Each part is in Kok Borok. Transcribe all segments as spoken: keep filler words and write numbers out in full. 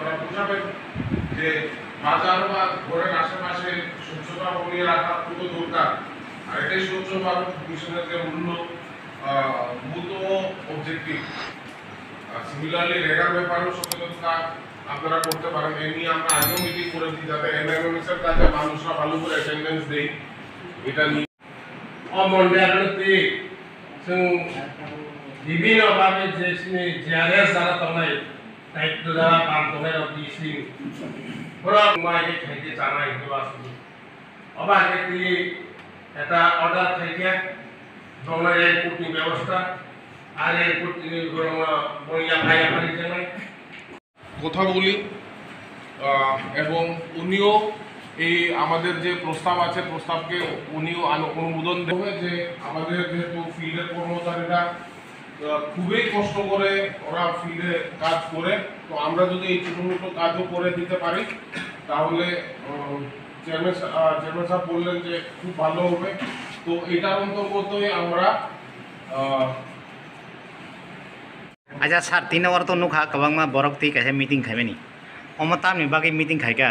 আপনারা বুঝাবেন যে বাজার বা ঘরের আশেপাশে স্বচ্ছতা বজায় রাখা কত দরকার, আর এটাই স্বচ্ছ ভারত মিশনের যে মূল্য, আহ, মূলতম অবজেক্টিভ। আর সিমিলারলি রেগার ব্যাপারেও সচেতনতা আপনারা করতে পারেন। এ নিয়ে আমরা আগেও মিটিং করেছি, যাতে এমএমএমএস এর কাজে মানুষরা ভালো করে অ্যাটেন্ডেন্স দেয়। এটা নিয়ে O mondir rok twi chwng bibino bagwi je chini G R S jara tongnai, daityo jara pam tongnai rok twi chwng borok mai khe khai khe chanai hwnwi uansukgo. Obo hai khe twi ekta order khai khe tongnai raincoat ni bebosta, ar raincoat ni borokno boni yapha yapha ringjak nai. কথা বলি, আহ, এবং উনিও এই আমাদের যে প্রস্তাব আছে, প্রস্তাবকে উনিও আনু-, অনুমোদন দেন যে আমাদের যেহেতু ফিল্ডের কর্মচারীরা, আহ, খুবই কষ্ট করে ওরা ফিল্ডে কাজ করে, তো আমরা যদি এই ছোটো মোটো কাজও করে দিতে পারি, তাহলে, আহ, চেয়ারম্যান সা-, আহ, চেয়ারম্যান সাহেব বললেন যে খুব ভালো হবে। তো এটার অন্তর্গতই আমরা, আহ, Acha sir, tini oro to nukha kwbangma borok twi kaisa meeting khaimani. Omo tamni bagwi meeting khaikha?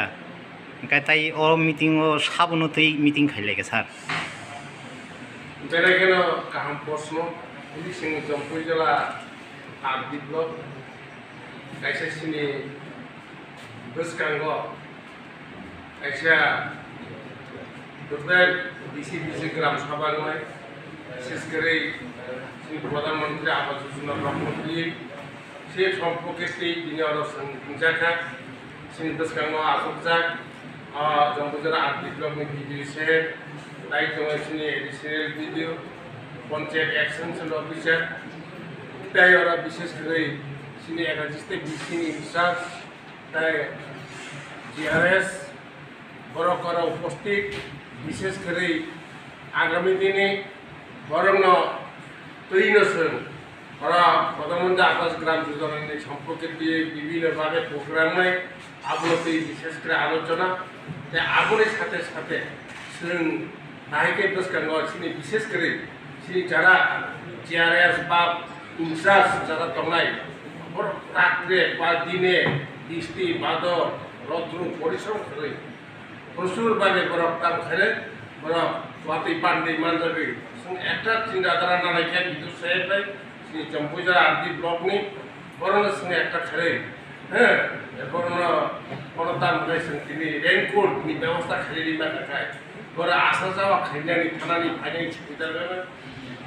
Hwnkhe tai o meeting o sabono twi meeting khailaikha sir? Belai kheno kaham proshno. Bising Jampui jela R D block kaisa chini bwskango kaisa total bisi bisi gram sabha wngnai, bises kwrwi chini Pradhan Mantri Awas Yojana rokno twi se somporke tei tini oro chwng ringjakha, chini bwskango achukjak, ah, Jampui jela R D block ni B D O sir, tai tongo chini additional B D O, Panchayat Extension Officer, tei oro bises kwrwi chini ekatris tei bisi ni in charge, tei G R S borok oro uposthit, bises kwrwi agami dini borokno twino chwng oro Pradhan Mantri Awas Gram Yojana ni somporke twi bibhinno bhabe program nai, abono twi bises kwrwi alochona, tei aboni sathe sathe chwng Bahai khe bwskango chini bises kwrwi chini jara G R S ba in charge jara tongnai, borok ratre ba dine bisti bador rodru porishrom kwrwi prochur bhabe borok kam khainai, borok watwi bandwi manjagwi chwng ekta chinta dhara nanai khe bidu se bai chini Jampui jara R D block ni borokno chwng ekta khainai, he, borokno bono tam hwnwi chwng tini raincoat ni bebosta khainai rima kha khai. Borok asa jawa khainani thanani phainani subida rwnai.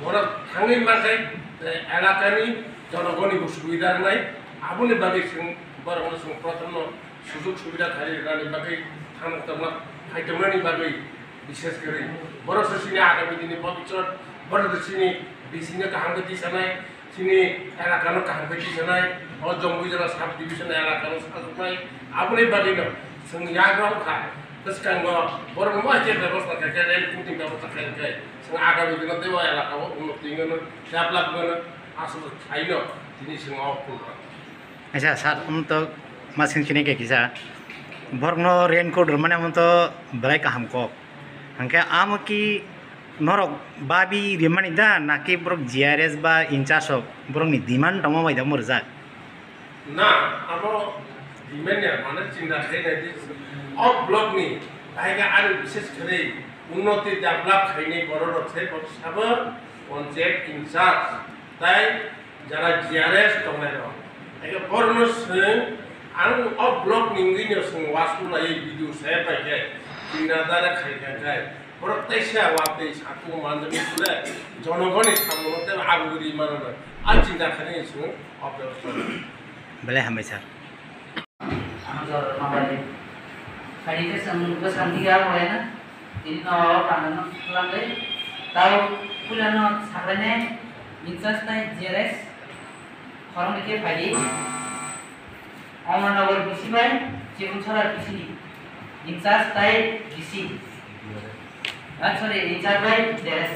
Borok thangwi mankhai, eh, elakani jonogoni bo subida rwnai. Aboni bagwi chwng borokno chwng prothomno sujog subida khai rwnani bagwi thang tongma khai tongnani bagwi bises kwrwi. Borok se chini agami dini bobiswt, borok se chini bisingno kaham khe tisanai. Chini elakano kaham khe tisanai, o Jampui jela sub division elakano sajoknai, aboni bagwino chwng yagra wngkha, bwskango borokno waisa bebosta khaikhe, rail puting bebosta khaikhe, chwng agami dino teibo elakao unnoti wngmano, develop wngmano, aswk khaino tini chwng o program. Acha sir, um to masing sini khe kisa, borokno raincoat rwmani amo to belai kaham kok. Hwnkhe amo ki norok babi rimani da, naki borok G R S ba in charge rok borokni demand tongma bai da omo rwjak? Na, amo demand ya, mane chinta khai nai di. O block ni bahai khe ani bises kwrwi unnoti develop khainai borok rok se, borok sabo panchayat in charge. Tai jara G R S tongnai rok. Eke borno swng, ang o block ni wngwi no swng wasu lai video se pai khe, chinta dara khai khai khai. Borok teisa watwi satung manjani kule, jonogoni samungo tei abuguri mano. A chinta khai swng o block. Belai hambai sir. Ang jor hambai. Khaidi khe chwng bwskango ya hoyana. Tini no panano twlangwi tao puilano saklainai in charge tai G R S khoroknwi khe phaidi. Amarnagar B C bai Chibun Sorar B C in charge tai B C. Ah, sorry, in charge bai G R S.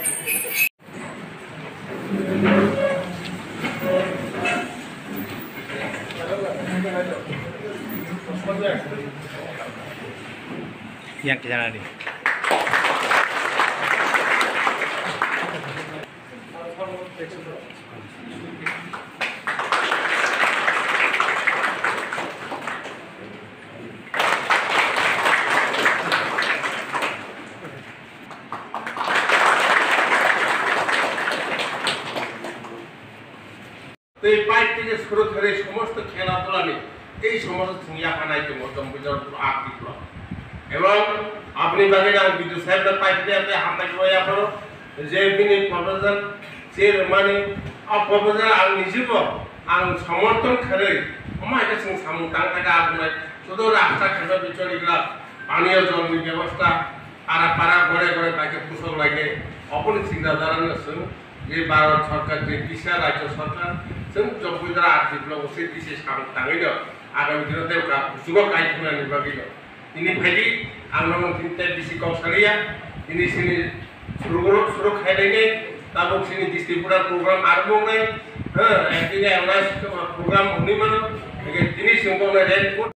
Yang kena ni. Khoro khoroi somosto khela dulani ei somosto chwng yaphanai tongo Jombijal R D block. Ebong aboni bagwi ang B D O sahebno paiphinai tei hambai khlai aphano je bini proposal se rwmani, o proposal ang nijebo ang somorthon kharwi omo hai khe chwng samung tang thaka abonai sudo rasta kheno bichori glak paniyo jolni bebosta para para gore gore bai khe pusok lai khe oboni chingda darano chwng je Bharat Sarkar, je T C R Rajya Sarkar, chwng Jombijal R D block se tisa samung tangwi no, agami dino tei ka kuchugo kai thumnani bagwi no. Tini phaidi, ang nono tini tei bisi kok saliya, tini sini surugoro suruk khailai nai, tabuk sini district program arbo nai, ha, tini ang nai program hwnwi mano, tini sini kok nai rain coat.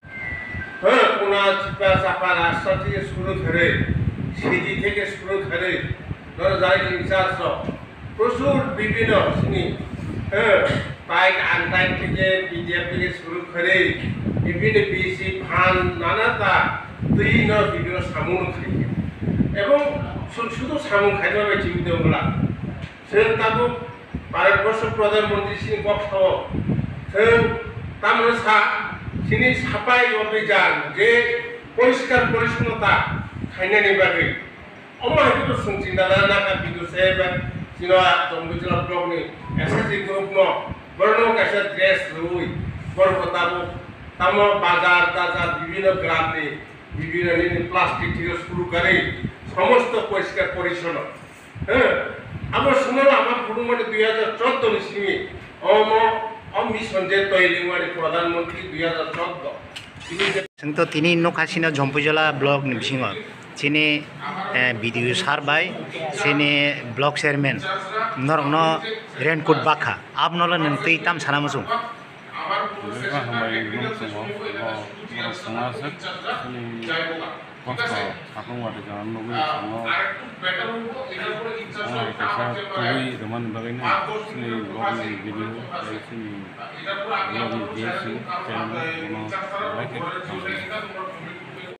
Hwnkhe kuna chikpa chapa rasta theke suru kharwi, sidi theke suru kharwi, norok jai in charge rok. Prochur bibhinno sini, hwnkhe, tight untight theke P D F theke suru kharwi, bibhinno B C phan nana ta twi no bibhinno samung no khaikha. Ebong su-, sudu samung khaima bai chimit wngla. Chwng tabuk Bharatborsho Pradhan Mantri sini kok sao. Chwng tamno sa, sini sapai obhijan je poriskar porishonnota khainani bagwi. Omo hai khe chwng chinta nana kha bidu se ba sino Jombijal block ni S S G group no borno kaisa dress rwi borok tabuk tamo bazar tazar bibhinno gram ni bibhinno nini plastic theke suru kharwi somosto poriskar porishonno. Hwnkhe, abo somono ama phunukmani dui hajar choudo ni simi omo o mission je twi ringmani Pradhan Mantri dui hajar choudo. Chwng to tini nukha sino Jompijala block ni bisingo chini, eh, B D O sir bai chini block chairman norokno raincoat bakha. Abonole nwng twi tam sana muchung. Jotono hambai rwno muchungo, bo borok chwngno aswk chini kosto satung watwi chwngno nugwi chwngno omo hai kaisa tubui rwmani bagwino chini borokni video tei chini borokni D C channel bono belai khe hambai.